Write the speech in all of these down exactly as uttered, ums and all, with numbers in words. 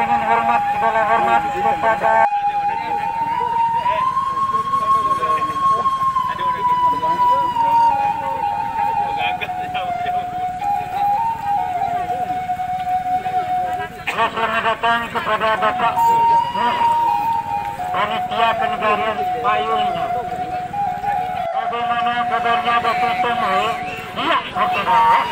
Dengan hormat, segala hormat kepada Selamat datang kepada Bapak Mus, panitia penegarian payuannya. Bagaimana kabarnya, Bapak Samuel? Iya, oke, Pak.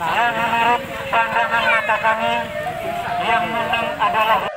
Nah, menurut pandangan mata kami, yang menang adalah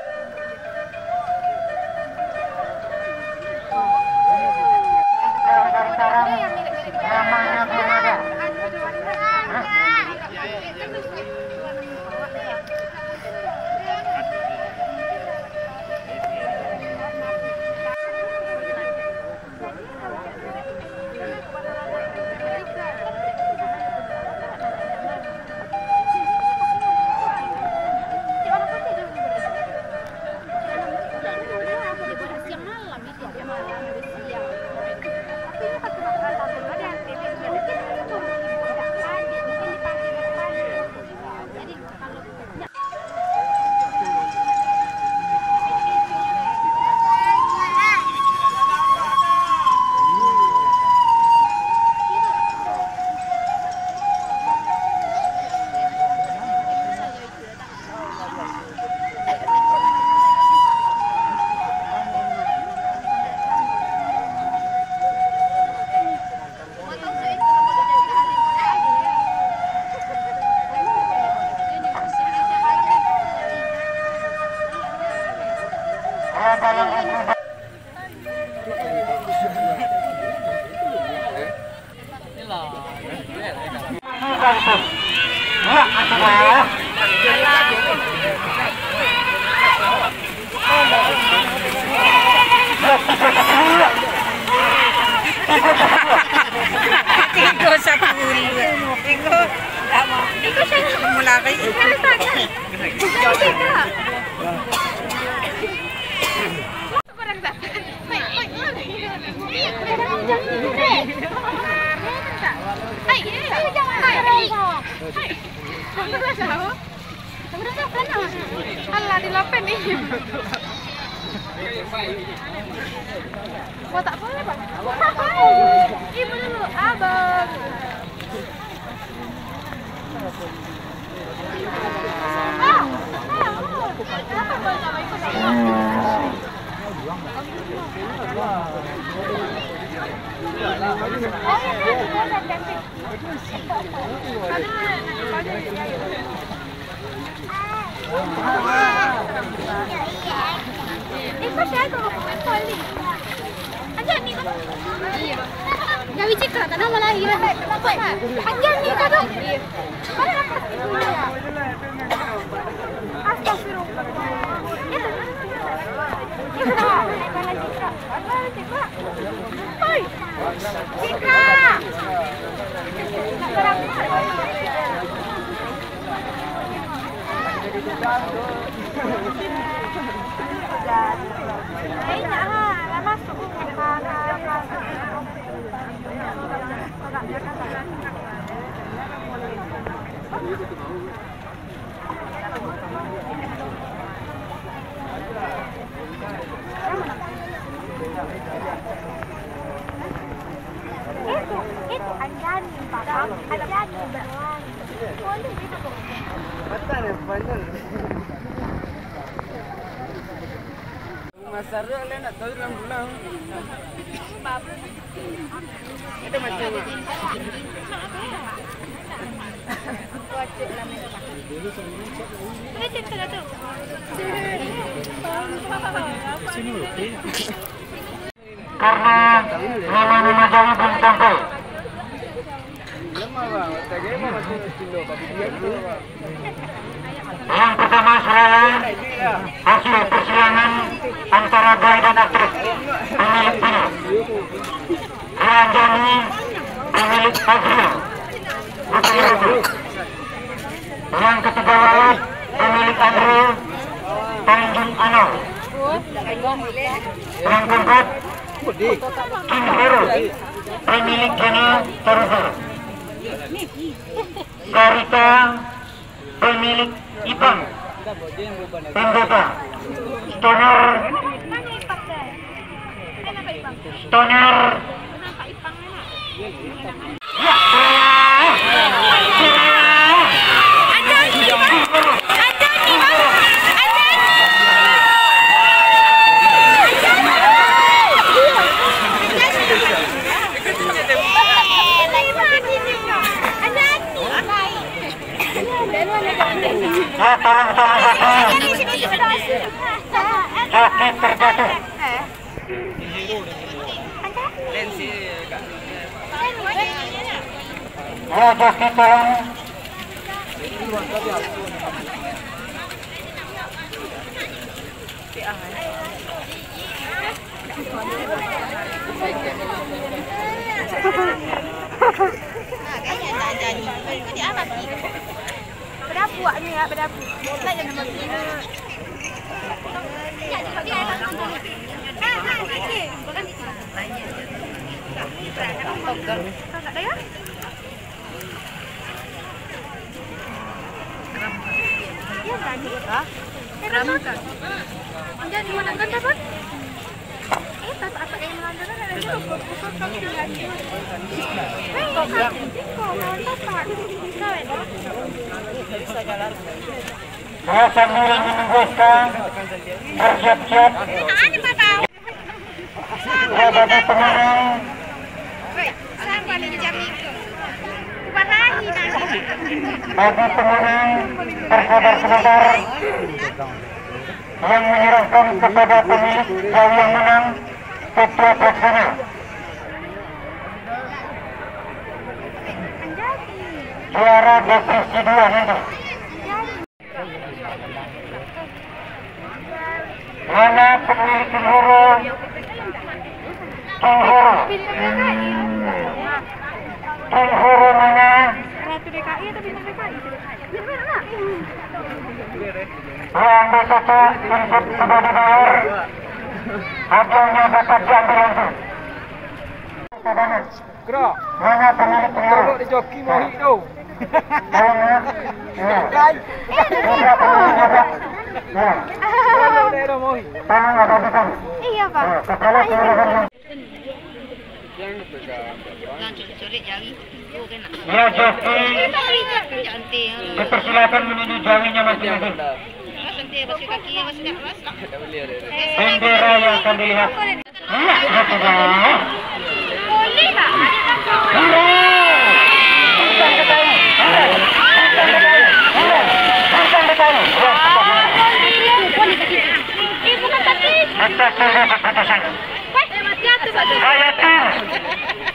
Tigo sapuluah. Tigo lama. Tigo sapuluah. Mulai. Alah, dilapen ni. Wah, tak boleh, Bang. Ibu dulu, abang. Gawi Cika, tanah malahi. Panjang ni kau tu. Astagfirullah. Oi. Cika. Itu, itu Anjani, Pak. Anjani, Bang. Mata dia panjang. Masalah lah nak tahu dalam bulan. Ada macam. Karena memang lima jari belum sampai. Yang pertama, saudara, hasil persilangan antara Gai dan Atrik, pemilik Pino. Anjani, pemilik Azril, Bukit Rogo. Yang ketiga, Walet, pemilik Andre, Tanjung Anau. Yang keempat, King Hero, pemilik Gina Terusur. Garita, pemilik Ipang. Pendeta. Stoner. Stoner. Ya, tolong, tolong, tolong. Joki terjatuh. Ya, joki tolong. Badapuak ni, ya, badapuak. Saya nama gini. Kakak dah, ya? Iya, tadi. Hah? Eh, Kram, Kak. Jadi, mana kan dapat? Eh, tak apa yang melanggar, ada aja pukul-pukul kami lagi. Eh, kok, kok, kok, kok, kok, kok. Saya sambil menunggu S K, bersiap-siap. Ya, bagi pemenang. Bagi pemenang, bersabar sebentar. Yang menyerahkan kepada pemilik jawi yang menang, ketua pelaksana. Juara divisi dua nanti. Mana pemilik King Hero? King Hero. King Hero mana? Ratu D K I atau bintang D K I? Yang besok input sudah dibayar, hadiahnya dapat diambil langsung. Gerak. Mana pemilik King Hero? Tolok di joki mohik tu. Tolong, ya. Ya. Kai. Tolong, ya, Pak. Ya. Tolong, ada di sini. Iya, Pak. Ya, kepala kelurahan yang Jangan coret-coret jari. Oh, kena. Ya, joki. Cantik, ya. Dipersilakan menuju jawinya masing-masing. Awas nanti, awas kaki, awas nak, awas nak. Bendera yang akan dilihat. Iya, betul. Boleh tak? Hurra! Bukan ketahui. Hurra! Bukan ketahui. Hurra! Bukan ketahui. Hurra! Boleh tak? Eh, bukan kaki. Atas keputusan. Weh, jatuh, Pak. Saya tu.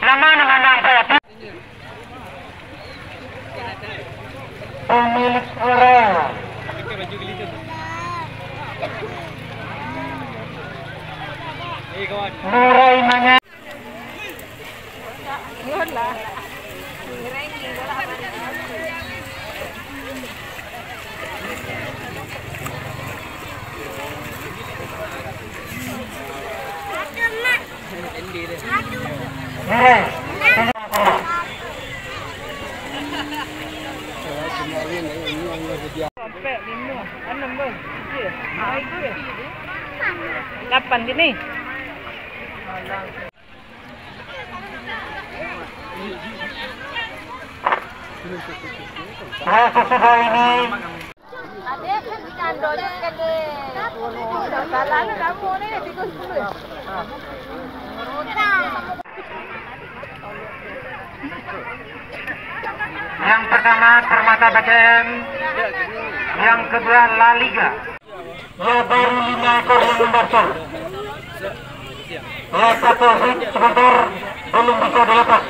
Nama, nama, nama saya tu. Pemilik orang. Murai manga. Lapan sini. Nah, sesudah ini. Yang pertama Permata B C M, yang kedua La Liga. Ya, baru lima ekor yang mendaftar. Ya, satu seat sebentar belum bisa dilepas.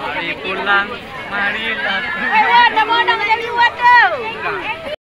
Mari pulang, marilah. Eh, Wan, nama orang jadi Wan tu?